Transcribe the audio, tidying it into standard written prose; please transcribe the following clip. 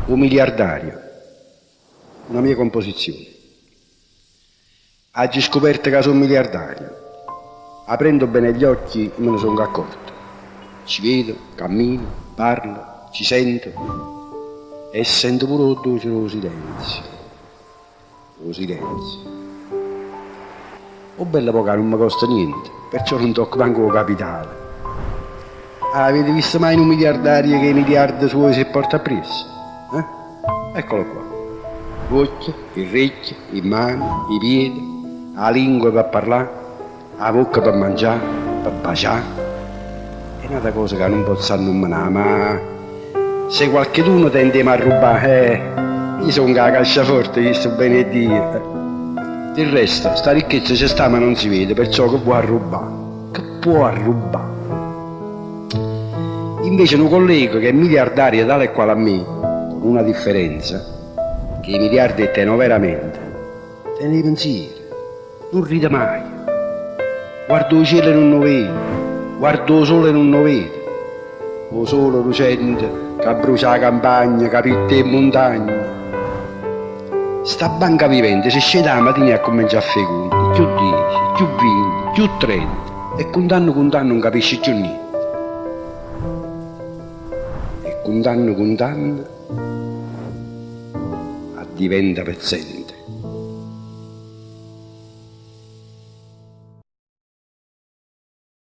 'O miliardario, una mia composizione. Aggio scuperto ca so' miliardario. Aprendo bene gli occhi me ne songo accorto. Ci vedo, cammino, parlo, ci sento e sento pure 'o doce d' 'o silenzio. 'O silenzio. 'O bello po' ca nun me costa niente, perciò nun tocco manco 'o capitale. Avete visto mai nu miliardario che 'e miliarde suoje s' 'e porta appriesso? Eh? Eccolo qua. L'uocchie, 'e rrecchie, 'e mmane, 'e piede, 'a lingua pe parlà, 'a vocca pe mangià, pe bacià. È n'ata cosa ca nun pozzo annummenà, ma se qualcheduno tenta 'e m'arrubbà, eh, io songo 'a casciaforte 'e chistu bene 'e Dio. Del resto, sta ricchezza ce sta ma non si vede, perciò che vuò arrubbà? Che può arrubbà? Invece nu collega che è miliardario tale e quale a me, con una differenza, che 'e miliarde 'e tene overamente, tene 'e pensiere. Nun ride maje. Guarda 'o cielo e nun 'o vede, guarda 'o sole e nun 'o vede. 'o sole lucente c'abbrucia 'a campagna, ca pitta 'e mmuntagne. Sta banca vivente se sceta 'a matina e accummencia a fa 'e cunte, cchiù diece, cchiù vinte, cchiù trenta, e cuntanno cuntanno nun capisce cchiù niente. E cuntanno cuntanno addiventa pezzente.